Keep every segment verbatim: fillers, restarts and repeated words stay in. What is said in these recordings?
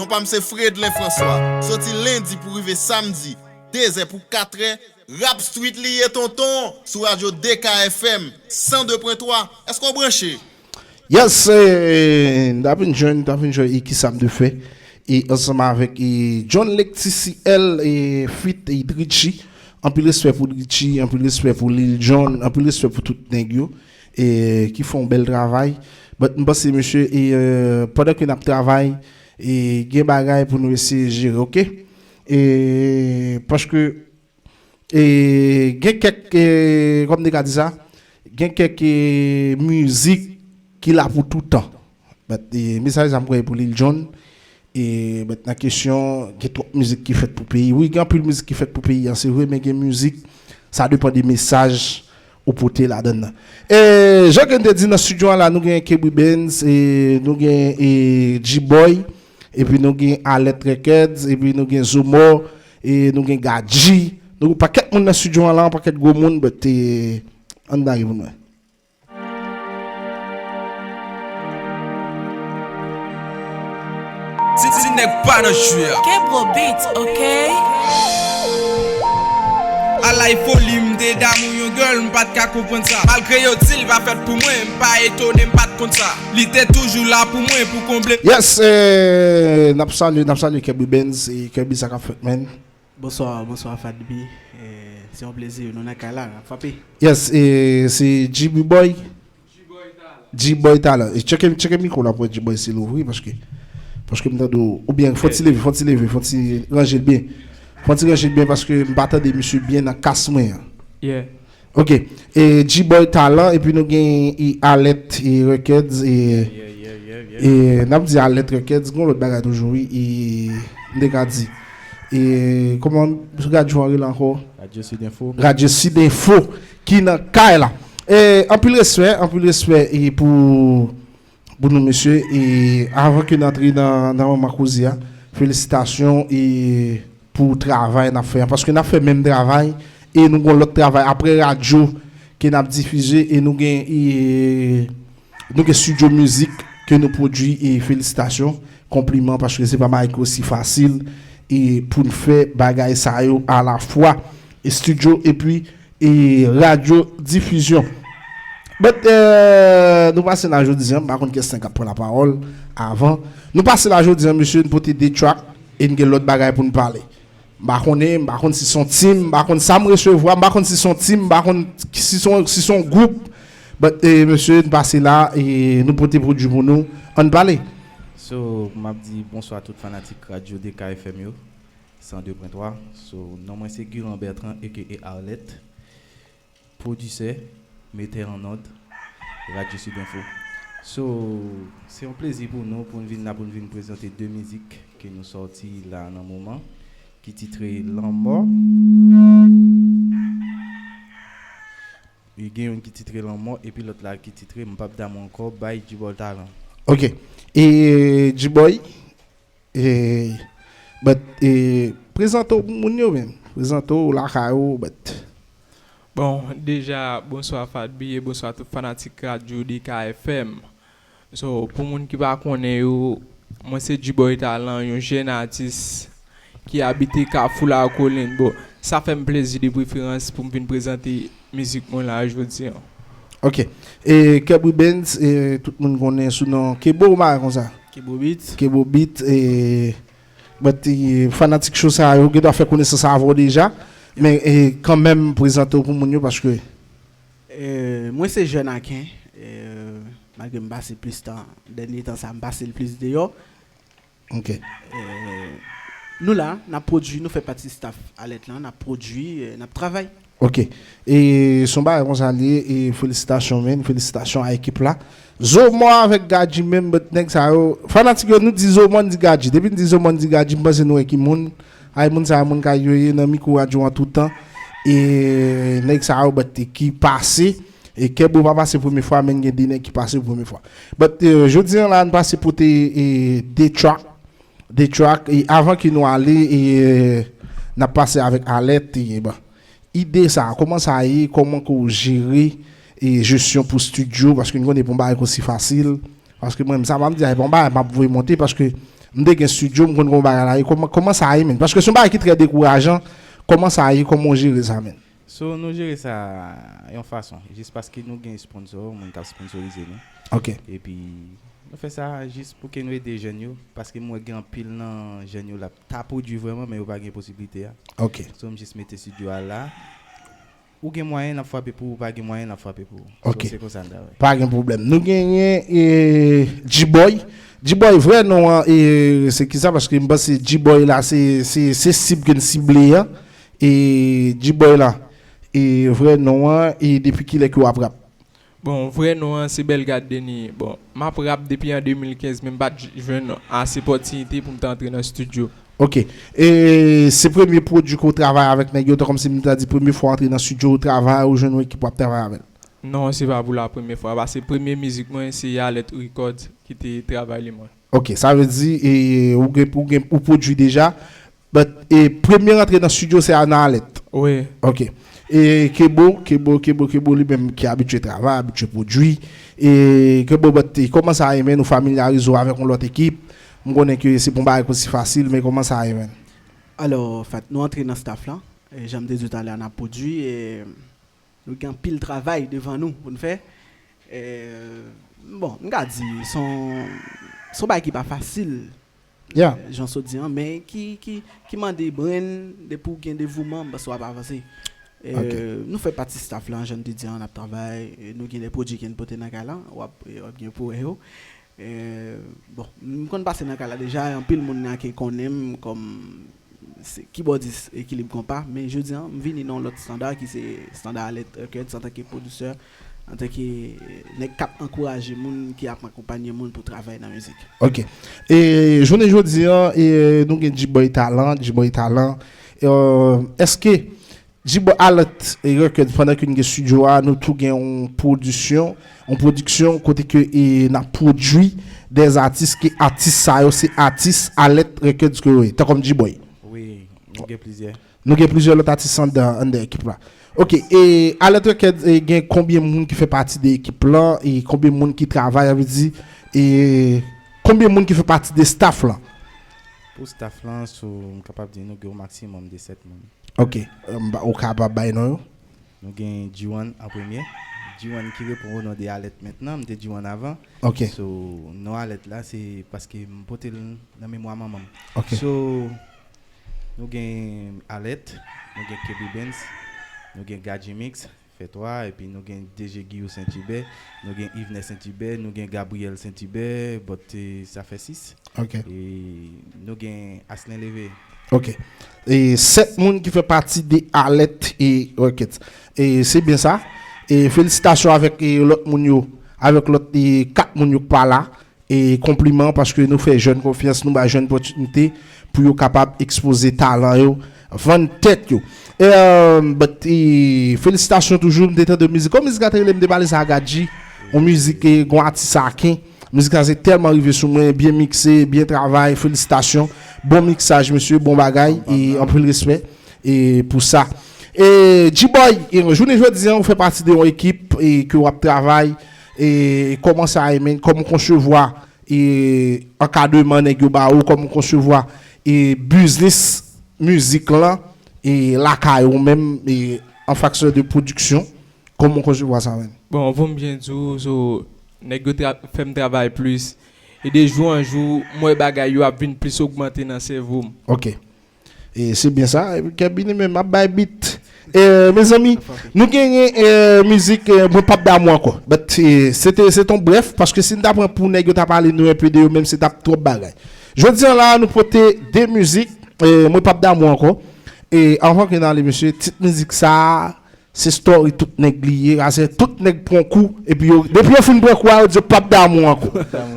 Pa m se Fredlin François. Soti lendi pou rive samdi, de zè pou kat è, Rap Street li ye tonton, sou radyo D K F M san de pwen twa. Èske w branche? Yes, eh, n ta vin jwenn, n ta vin jwenn e ki sa m te fè. E ansanm avèk e John Lecticy L e feat e Richie. Anpil respè pou Richie, anpil respè pou Lil Jon, anpil respè pou tout nèg yo e ki fè yon bèl travay. But m panse mesye e eh, pandan ke n ap travay e gen bagay pou nou eseye jere, oke? E paske e gen kèk e kòm te ka di sa, gen kèk e mizik ki la pou toutan. But e mesaj sa m kwè pou Lil Jon. E but nan kesyon gen twòp mizik ki fèt pou peyi. Wi, gen anpil mizik ki fèt pou peyi an, se vre, men gen mizik, sa depann de mesaj ou pote ladann nan. E jan ke n te di nan studio an la, nou gen Kebri Benz, e nou gen e G-Boy, epi nou gen Alèt Records, epi nou gen Zomò, e nou gen Gadji. Nou gen pakèt moun nan studio an la, pakèt gwo moun, but e ann dage pou nou wè. Ti ti nèg pa nan jwi a. Kebro Beats, ok? Alay foli m te damou yon girl, m pa t ka konprann sa. Malgre yo di l pa fèt pou mwen, m pa etone m pa t konn sa. Li te toujou la pou mwen, pou konble. Yes, eh, n ap salye, n ap salye Kebri Benz, e Kebri sa k ap fèt, man. Bonswa, bonswa Fadby. Eh, se yon plezi, nou nan kay la, n ap frape. Yes, e se G-Boy. G-Boy Talent. E tcheke, tcheke mikwo la pou wè G-Boy si l ouvri, paske, paske m tande w, oubyen fò ti leve, fò ti leve, fò ti ranje l byen. Fò ti ranje l byen paske m pa tande misye byen nan kas mwen an. Yeah. Ok. E G-Boy Talent, epi nou gen e Alèt e Records, e, e n ap di Alèt Records, gen yon lòt bagay toujou, wi, e m te ka di. E kòman radyo an rele ankò? Radyo Sud Info. Radyo Sud Info ki nan kay la. E anpil respè, anpil respè e pou, pou nou mesye. E avan ke n antre nan, nan moman koze a, felisitasyon e pou travay n ap fè an. Paske n ap fè menm travay e nou gen lòt travay apre radyo ke n ap difize e nou gen e, nou gen studio mizik ke nou pwodui e felisitasyon, konpliman paske se pa bagay ki osi fasil e pou n fè bagay sa yo alafwa e studio epi e radyo difizyon. But eh, nou pase la jodi an, m pa konn kiyès k ap pran lapawòl avan. Nou pase la jodi an, mesye, n pote de track e n gen lòt bagay pou n pale. M pa konnen, m pa konn si s on team, m pa konn sa m resevwa, m pa konn si s on team, m pa konn si s on, si s on gwoup. But eh, mesye, n pase la e nou pote pwodui pou nou. Ann pale. So, m ap di bonswa tout fanatik radyo D K F M yo, san de pwen twa. So, non mwen se Guiran Bertrand aka Arlette, pwodisè, metè an nòt, Radyo Sud Info. So, se yon plezi pou nou, pou n vin la, pou n vin prezante de mizik ke nou sòti la nan moman, ki titre Lanmò. E gen youn ki titre Lanmò, epi lòt la ki titre M p ap damou ankò, bay G-Boy Talent. Ok. E G-Boy, e, but, e, prezante w pou moun yo menm. Prezante w lakay ou, but. Bon, deja, bonswa Fadby e bonswa tout fanatik radyo D K F M. So, pou moun ki pa konnen yo, mwen se G-Boy Talent, yon jèn atis ki abite Kafou Lakolin. Bon, sa fè m plezi de preferans pou m vin prezante mizik mwen la jodi an. Ok. E Kebri Benz, e tout moun konnen sou non Kebo, ou bagay konsa? Kebo Beats. Kebo Beats, e but e, fanatik show sa yo gen dwa fè konesans avè w deja, men e kanmenm prezante w pou moun yo paske. Eh, mwen se jèn Aken, eh, malgre m pase plis tan, dènye tan sa m pase l plis deyò. Ok. Eh, nou la, n ap pwodui, nou fè pati staff Alèt lan, n ap pwodui, eh, n ap travay. Ok. E se yon bagay konsa l ye, e felisitasyon, man, felisitasyon a ekip la. Zomò avèk Gadji menm, but nèg sa yo, fanatik yo, nou di Zomò, n di Gadji. Depi n di Zomò, n di Gadji, m panse nou wè ki moun. Ay, moun sa yo, moun kay yo ye nan mikwo radyo an toutan. E nèg sa yo, but ki pase. E Kebo pa pase premye fwa, men gen de nèg ki pase premye fwa. But eh, jodi an la, n pase pote e, de track. De track. E avan ke nou ale, e, n ap pase avèk Alèt. E, bon. Ide sa, kòman sa ye, kòman ke w jere e jesyon pou studio, paske n konnen e pa yon bagay ki osi fasil, paske mwen menm sa m ap di a, e pa yon bagay m ap voye monte, paske m te gen studio, m konn kòman bagay la ye, kòman, kòman sa ye, menn? Paske se yon bagay ki trè dekourajan. Kòman sa ye, kòman w jere sa, menn? So, nou jere sa yon fason. Jis paske nou gen sponsor, moun k ap sponsorize nou. Ok. Epi, nou fè sa jis pou ke nou ede jèn yo, paske m wè gen anpil nan jèn yo l ap ta pwodui vrèman, men yo pa gen posiblite a. Ok. So, m jis mete studio a la. Ou gen mwayen, n ap frape pou ou, ou pa gen mwayen, n ap frape pou ou. Ok. So, se konsa n travay. Pa gen pwoblèm. Nou genyen, e, G-Boy. G-Boy, vrè non an, e, se kisa? Paske m panse G-Boy la, se, se, se sib ke n sible an. E, G-Boy la, e, vrè non an, e depi kilè ke w ap rap? Bon, vrè non an se Bellegarde Denis. Bon, m ap rap depi an de mil kenz, men m pa t j-, jwenn ase opòtinite pou m te antre nan studio. Ok. E se premye pwodui ke w travay avèk nèg yo, tan kòmsi m ta di premye fwa w antre nan studio, w travay, ou jwenn yon ekip w ap travay avè l? Non, se pa pou la premye fwa, paske premye mizik mwen, se Alert Records ki te travay li mwen. Ok, sa vle di, e, ou gen, ou gen, ou pwodui deja, but, e, premye rantre nan studio, se nan Alert. Wi. Ok. E Kebo, Kebo, Kebo, Kebo li menm ki abitye travay, abitye pwodui. E Kebo, but, e, kòman sa ye, menn, ou familyarize w avèk yon lòt ekip? M konnen ke se pa yon bagay ki osi fasil, men kòman sa ye, menn? Alò, Fat, nou antre nan staff lan. E jan m te di w talè a, n ap pwodui, e nou gen anpil travay devan nou pou n fè. E, bon, m ka di, se yon, se yon bagay ki pa fasil, yeah, jan w sot di an, men ki, ki, ki mande brenn, depi w gen devouman, m panse w ap avanse. E, ok, nou fè pati staff lan, jan m te di an, n ap travay, e nou gen de pwodui ke n pote nan kay lan, w ap, e, w ap gen pou wè yo. E, bon, m konn pase nan kay la deja, anpil moun nan ki konnen m kòm se kibòdis Ekilib Konpa, men jodi a, m vini nan yon lòt estanda ki se estanda Alert Records antanke pwodisè, antanke nèg k ap ankouraje moun, ki ap akonpanye moun pou travay nan mizik. Ok. E jounen jodi a, e, nou gen G-Boy Talan, G-Boy Talan. E, èske G-Boy Alert Records, pandan ke n gen studio a, nou tou gen yon pwodisyon, yon pwodiksyon kote ke, e, n ap pwodui de atis, ke atis sa yo se atis Alert Records ke yo ye, tan kòm G-Boy. Wi, nou gen plizyè. Nou gen plizyè lòt atis anndan, anndan ekip la. Ok, e Alert Records, e, gen konbyen moun ki fè pati de ekip lan, e konbyen moun ki travay, sa vle di, e konbyen moun ki fè pati de staff lan? Pou staff lan, so, m kapab di nou gen yon maksimòm de sèt moun. Ok. Em, ba, ou kapab bay non yo? Nou gen G-One an premye. G-One ki reponn o non de Alert mentnan, m te G-One avan. Ok. So, non Alert la, se paske m pote l nan memwa manman m. Ok. So, nou gen Alert, nou gen Kevin Benz, nou gen Gadji Mix, fè twa, epi nou gen D J Guillou Saint-Hubert, nou gen Yvener Saint-Hubert, nou gen Gabriel Saint-Hubert, but, eh, sa fè sis. Ok. E nou gen Aslen Leve. Ok. E sèt moun ki fè pati de Alert e Records. E se byen sa. E felisitasyon avèk, e, lòt moun yo, avèk lòt, e, kat moun yo k pa la. E konpliman paske nou fè jèn konfyans, nou ba jèn opòtinite pou yo kapab ekspoze talan yo, vann tèt yo. E, but, e, felisitasyon toujou, m te tande mizik. Kòm mizik la te rele, m te pale sa a Gadji. Yon mizik, e, gon atis Aken. Mizik la se tèlman rive sou mwen, byen mikse, byen travay, felisitasyon. Bon miksaj, mesye, bon bagay, e anpil respè, e, pou sa. E, G-Boy, e, jounen jodi a, ou fè pati de yon ekip, e, ke w ap travay, e, kòman sa ye, menn, kòman w konsevwa, e, ankadreman nèg yo ba ou, kòman w konsevwa, e, biznis mizik lan, e, lakay ou menm, e, an faksyon de pwodiksyon, kòman w konsevwa sa, menn? Bon, pou m byen di w, so, nèg yo tra-, fè m travay plis. E de jou an jou, m wè bagay yo ap vin plis ogmante nan sèvo m. Ok. E se byen sa. Epi Kevin menm ap bay bit. E, mezanmi, nou genyen, e, mizik, e, Mwen p ap damou ankò. But, e, se te, se te yon brèf, paske si n ta pran pou nèg yo ta pale nou enpe de yo menm, se t ap twòp bagay. Jodi a la, nou pote de mizik, e, Mwen p ap damou ankò. E anvan ke n ale, mesye, tit mizik sa a, se story tout nèg li ye, paske tout nèg pran kou, epi yo, depi yo fin pran kou a, yo di yo p ap damou ankò.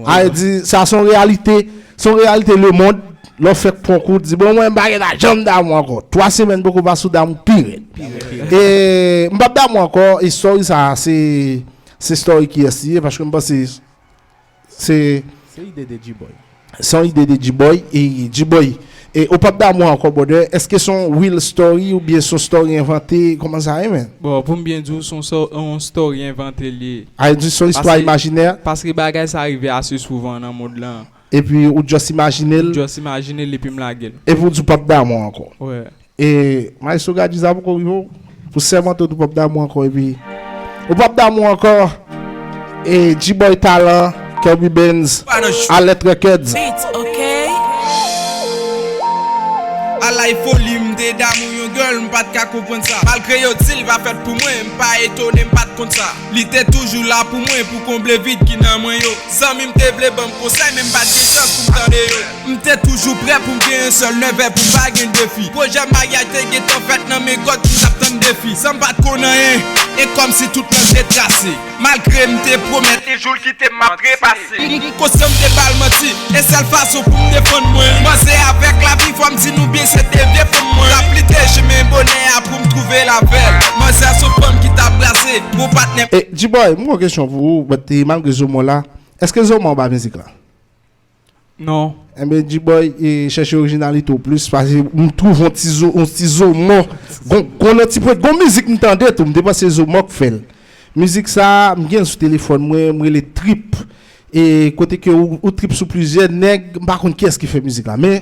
A, yo di, sa se yon reyalite, se yon reyalite lemonn, lè w fèk pran kou, di, bon, mwen, m pa gentan janm damou ankò. Twa semèn poko pase ou damou pi rèd. E, m p ap damou ankò, e story sa, se, se story kiyès li ye, paske m panse, Se Se ide de G-Boy. Se yon ide de G-Boy. E G-Boy, e ou p ap damou ankò, brother. Èske se yon real story oubyen se yon story envante? Kòman sa ye, menn? Bon, pou m byen di w, se yon so-, yon story envante li ye. A, di se yon istwa imajinè? Paske, paske bagay sa rive ase souvan nan mond lan. epi ou just imajine l, just imajine l epi m lage l. Epi ou di w p ap damou ankò. Wè. E Maestro Gadji, sa poko rive w? Pou sèmante w di w p ap damou ankò, epi ou p ap damou ankò. E G-Boy Talan, Kirby Benz, Alèt Records. Beats, ok. Alay foli, m te damou yon girl, m pa t ka konprann sa. Malgre yo di l pa fèt pou mwen, m pa etone, m pa t konn sa. Li te toujou la pou mwen, pou konble vid ki nan mwen yo. Zanmi m te vle ban m konsèy, men m pa t gen chans pou m tande yo. M te toujou prè pou m gen yon sèl nèvè pou m pa gen de fi. Pwojè maryaj te gentan fèt nan men God, m t ap tann defi. San m pa t konn anyen, e kòmsi tout plan te trase. Malgre m te pwomèt, e jou l kite m ap trepase. M, m konsyan m te ba l manti, e sèl fason pou m defann mwen. Manzè avèk lavi, fò m di nou byen, se te vye fanm mwen. L ap lite chemen bonè a pou m twouve l avè l. Manzè se yon fanm ki t ap brase, bon patnè. E, G-Boy, m gen yon kesyon pou ou, but, e, malgre zo mò la, èske zo mò anba mizik la? Non. Enben, G-Boy, e, chèche orijinalite w plis, paske m twouve yon ti zo, yon ti zo mò. Gon, gon nan ti pwent, gon mizik m tande tou, m te panse zo mò k fè l. Mizik sa, m gen l sou telefòn mwen, m rele Trip. E kote ke ou, ou trip sou plizyè nèg, m pa konn kiyès ki fè mizik la, men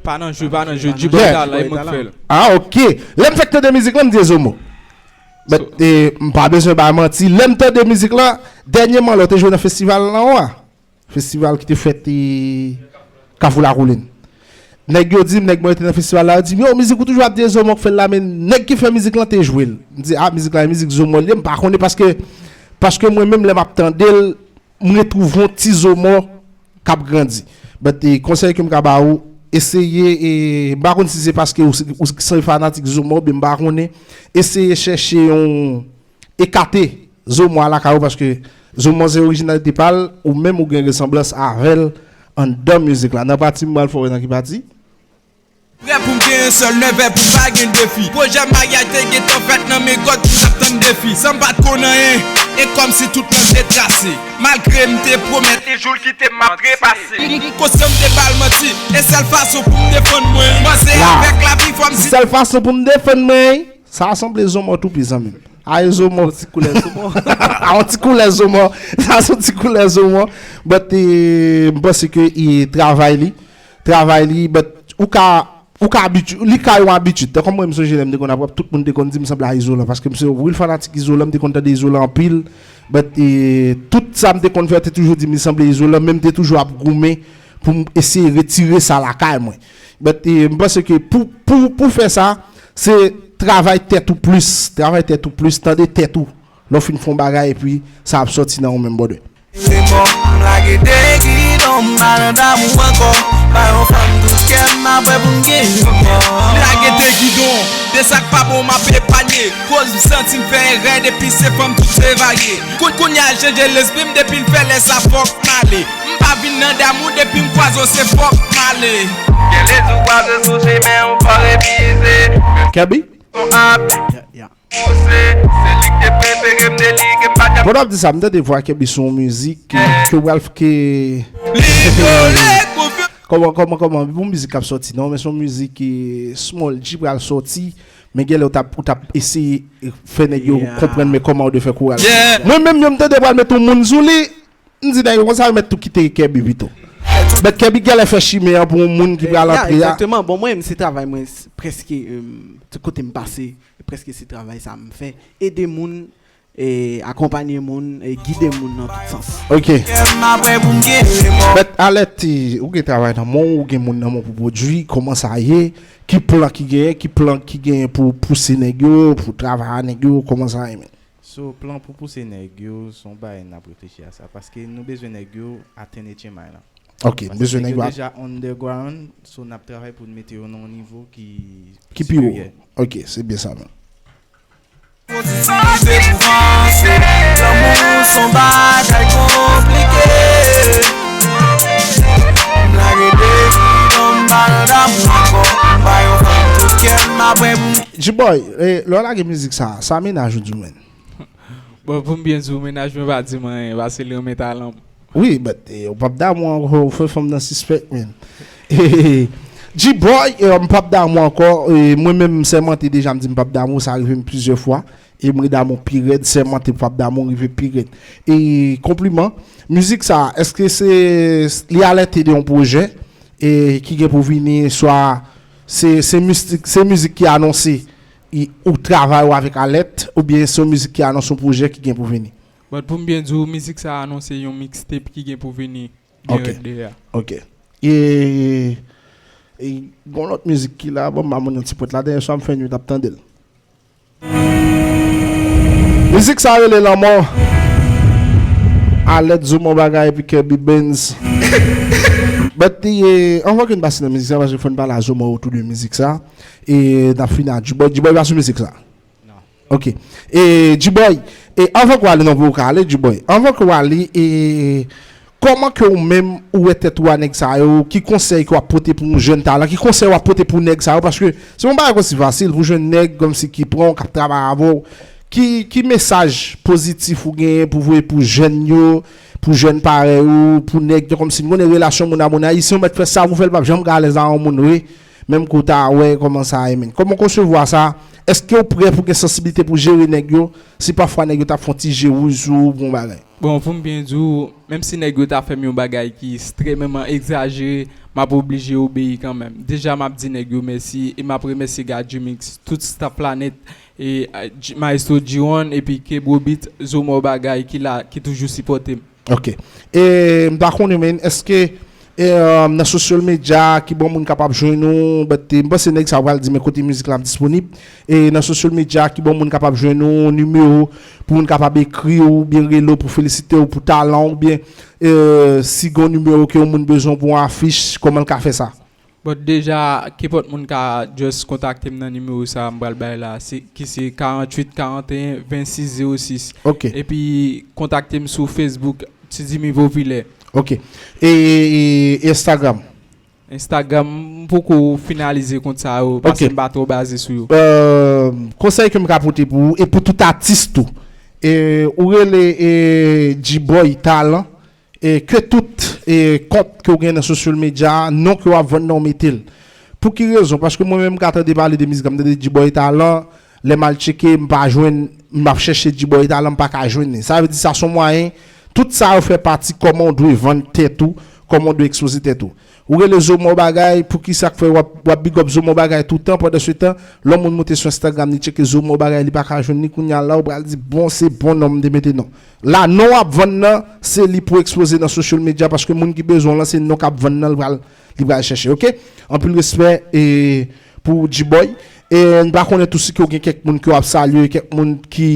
pa nan jwe, pa nan jwe, G-Boy Talan, e mwen k fè l. Ah, ok. Lè m fèk tande mizik la, m di e zo mò. But, e, m pa bezwen bay manti. Lè m tande mizik la, dènyèman, lè w te jwe nan festival lan, wa. Festival ki te fèt, e, Kafou Lakolin. Nèg yo di m, nèg mwen yo te nan festival la, yo di m, yo, mizik ou toujou ap di e zo mò k fè l la, men nèg ki fè mizik lan te jwe l. M di, ah, mizik la, e mizik zo mò l ye, m pa konnen paske, paske mwen menm lè m ap tande l, m retwouve yon ti zo mò k ap grandi. But, e, konsèy ke m ka ba ou, eseye, e, m pa konn si se paske ou, ou se fanatik zo mò, oubyen m pa konnen, eseye chèche yon, ekate zo mò a lakay ou, paske zo mò se orijinalite pa l, ou menm ou gen resanblans avè l anndan mizik la. Nan pati m pral fè w wè nan ki pati. Prè pou m gen yon sèl nèvè pou m pa gen de fi. Pwojè maryaj te gentan fèt nan men God, m t ap tann defi. San m pa t konn anyen, e kòmsi tout plan te trase. Malgre m te pwomèt, e jou l kite m ap trepase. M, m konsyan m te ba l manti, e sèl fason pou m defann mwen. Manzè avèk lavi, fò m di. Sèl fason pou m defann mwen. Sa sanble zo mò tou pi, zanmi m. A, e zo mò. Yon ti koulè zo mò. A, yon ti koulè zo mò. Sa se yon ti koulè zo mò. But, e, m panse ke, e, travay li. Travay li, but ou ka, ou ka abitye, li ka yon abitid. Tankou mwen, m sonje lè m te konn ap rap, tout moun te konn di m sanble a Izolan, paske m se yon real fanatik Izolan, m te konn tande Izolan anpil. But, e, tout sa m te konn fè, yo te toujou di m li sanble Izolan, men m te toujou ap goumen pou m eseye retire sa lakay mwen. But, e, m panse ke pou, pou, pou fè sa, se travay tèt ou plis, travay tèt ou plis, tande tèt ou. Lè w fin fè yon bagay, epi sa ap sòti nan ou menm, brother. Se mò, m lage de gidon, m pa nan damou ankò. Ba yon fanm tout kè m, apre pou m gen yon mò. M lage de gidon, de sa k pa bon, m ap epanye. Koz m santi m fè erè, depi se fanm tout se varye. Koun-, kounye a chanje lespri m, depi l fè lè sa fòk m ale. M pa vin nan damou, depi m kwaze w se fòk m ale. Gen lè tou kwaze sou chemen, ou fò revize. Kèbi? Son ap pouse, se li k te prefere m de li, ke m pa t ap. Pandan w ap di sa, m tande vwa Kèbi sou yon mizik ke, ke w pral f-, ke Li vole konfyans. Kòman, kòman, kòman? Bon mizik k ap sòti, non? Men se yon mizik ke Small G pral sòti. Men genlè w t ap, ou t ap eseye fè nèg yo konprann, men kòman w dwe fè koral. Mwen menm, yo m tande pral met yon moun sou li, m di nèg yo konsa, yo mèt tou kite Kèbi pito. But Kèbi genlè fè chimen an pou yon moun ki pral antre a. Egzakteman. Bon, mwen menm, se travay mwen, s-, prèske, em, tout kote m pase, prèske se travay sa m fè. Ede moun, e, akonpanye moun, e, gide moun nan tout sans. Ok. But Alèt, ou gen travay nan men w, ou gen moun nan men w pou pwodui, kòman sa ye? Ki plan ki genyen? Ki plan ki genyen pou pouse nèg yo, pou travay a nèg yo? Kòman sa ye, menn? So, plan pou pouse nèg yo, se yon bagay n ap reflechi a sa. Paske nou bezwen nèg yo atenn H M I la. Ok, nou bezwen nèg yo deja underground, so n ap travay pou n mete yo nan yon nivo ki pi wo. Ok, se byen sa menm. Motive pou vanse, lanmou se yon bagay konplike. M lage de gidon, m pa nan damou ankò. M ba yon fanm tout kè m, apre pou m G-Boy, e, lè w lage mizik sa, sa mennaj ou di w, menn? Bon, pou m byen di w, mennaj mwen pa di m anyen, paske l renmen talan m. Wi, but, e, ou p ap damou ankò, ou fè fanm nan sispèk, menn. G-Boy, e, m p ap damou ankò, e, mwen menm, m sèmante deja, m di m p ap damou, sa rive m plizyè fwa. E m ap damou pi rèd, sèmante pou ap damou rive pi rèd. E konpliman. Mizik sa, èske se li alète de yon pwojè e ki gen pou vini, swa se se mizik, se mizik ki anonse e ou travay ou avèk Alèt, oubyen se yon mizik ki anonse yon pwojè ki gen pou vini? But pou m byen di w, mizik sa anonse yon mixtape ki gen pou vini byen Ok. Rèd deja. Ok. E, e gon lòt mizik ki la, bon, m ba moun yon ti pwent la, dèyè swa m fè nwit ap tande l. Mizik sa rele Lanmò. Alèt, Zomo Bagay epi Kirby Benz. But, e, anvan ke n pase nan mizik sa, paske fò n pale a Zomo otou de mizik sa. E n ap fini a G-Boy. G-Boy pa sou mizik sa. Ok. E G-Boy, e anvan ke w ale, non, pou w ka ale, G-Boy. Anvan ke w ale, e kòman ke ou menm ou wè tèt ou a nèg sa yo? Ki konsèy ke w ap pote pou yon jèn talan? Ki konsèy w ap pote pou nèg sa yo? Paske se yon bagay osi fasil pou jwenn nèg kòmsi ki pran w, k ap travay avè w. Ki, ki mesaj pozitif ou genyen pou voye pou jèn yo, pou jèn parèy ou, pou nèg yo, kòmsi nou konnen relasyon moun a moun, ayisyen ou mèt fè sa pou fè, l p ap janm ka alèz a yon moun vre, menm ke w ta wè kòman sa ye, menn. Kòman w konsevwa sa? Èske w prè pou gen sansiblite pou jere nèg yo, si pafwa nèg yo t ap fè yon ti je wouj sou ou pou yon bagay? Bon, pou m byen di w, menm si nèg yo ta fè m yon bagay ki ekstrèmeman egzajere, m ap oblije obeyi kanmenm. Deja, m ap di nèg yo mèsi e m ap remèsye Gadjimix, tout staff la nèt, e, a, Dj-, Maestro G-One epi Kebro Beat, Zomo Bagay ki la, ki toujou sipòte m. Ok. E m pa konnen, men, èske, e, nan social media, ki bò moun kapab jwenn ou? But, e, m panse nèg sa yo pral di, men kote mizik la ap disponib. E nan social media, ki bò moun kapab jwenn ou, nimewo, pou moun kapab ekri w, oubyen rele w pou felisite w pou talan w, oubyen, e, si gon nimewo ke yon moun bezwen pou yon afich, kòman l ka fè sa? But deja, kenpòt moun ka just kontakte m nan nimewo sa a m pral bay la, se, ki se karanntuit karanteyen vennsis zewo sis. Ok. Epi kontakte m sou Facebook, Ti Jimmy Popilè. Ok. E, e, e Instagram? Instagram, m poko finalize kont sa yo, paske Ok. m pa twò baze sou yo. Euh, konsèy ke m ka pote pou ou, e pou tout atis tou. E, ou rele, e, G-Boy Talan, e ke tout, e, kont ke w gen nan social media, non ke w ap vann nan, w mete l. Pou ki rezon? Paske mwen menm, m ka tande pale de mizik la, m tande G-Boy Talan, lè m al tcheke, m pa jwenn, m ap chèche G-Boy Talan, m pa ka jwenn li. Sa vle di sa se yon mwayen, tout sa yo fè pati kòman w dwe vann tèt ou, kòman w dwe ekspoze tèt ou. Ou rele Zomo Bagay, poukisa k fè w ap, w ap big up Zomo Bagay toutan, pandan se tan, lè yon moun moute sou Instagram, li tcheke Zomo Bagay, li pa ka jwenn li, kounye a la, ou pral di, bon, se bon non m te mete non. La, non w ap vann nan, se li pou ekspoze nan social media, paske moun ki bezwen w lan, se non k ap vann nan, li pral, li pral chèche, ok? Anpil respè, e, pou G-Boy. E, m pa konnen tou si ke w gen kèk moun ke w ap salye, kèk moun ki,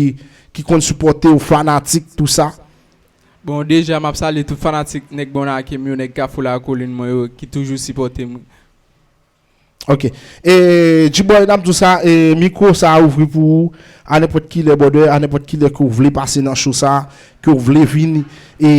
ki konn sipòte w, fanatik, tou sa. Bon, deja, m ap salye tout fanatik nèg Bònake m yo, nèg Kafou Lakolin mwen yo, ki toujou sipòte m. Ok. E, G-Boy, n ap di w sa, e, mikwo sa a ouvri pou ou, a nenpòt ki lè, brother, a nenpòt ki lè ke w vle pase nan show sa a, ke w vle vin, e,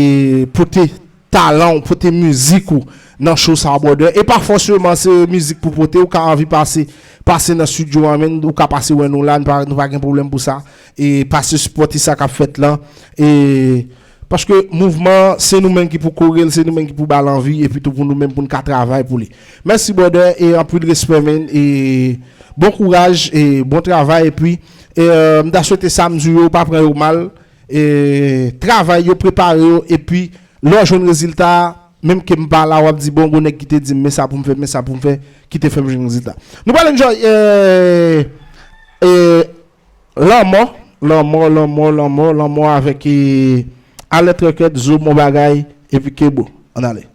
pote talan w, pote mizik ou nan show sa a, brother. E pa fòseman se mizik pou pote, ou ka anvi pase, pase nan studio a, menn, ou ka pase wè nou la, nou pa, nou pa gen pwoblèm pou sa. E pase sipòte sa k ap fèt lan. E paske mouvman, se nou menm ki pou kore l, se nou menm ki pou ba l anvi, epi tou pou nou menm pou n ka travay pou li. Mèsi, brother, e anpil respè, menn, e bon kouraj, e bon travay, epi, e, euh, m ta swete sa m di w yo, pa pran yo mal, e travay yo, prepare yo, epi lè w jwenn rezilta a, menm ke m pa la, w ap di, bon, gon nèg ki te di m, men sa pou m fè, men sa pou m fè, ki te fè m jwenn rezilta. Nou pral enjoy, e, e, Lanmò, Lanmò, Lanmò, Lanmò, Lanmò avèk, e, Alèt Rèkèt, Zomo Bagay, epi Kebro. Ann ale.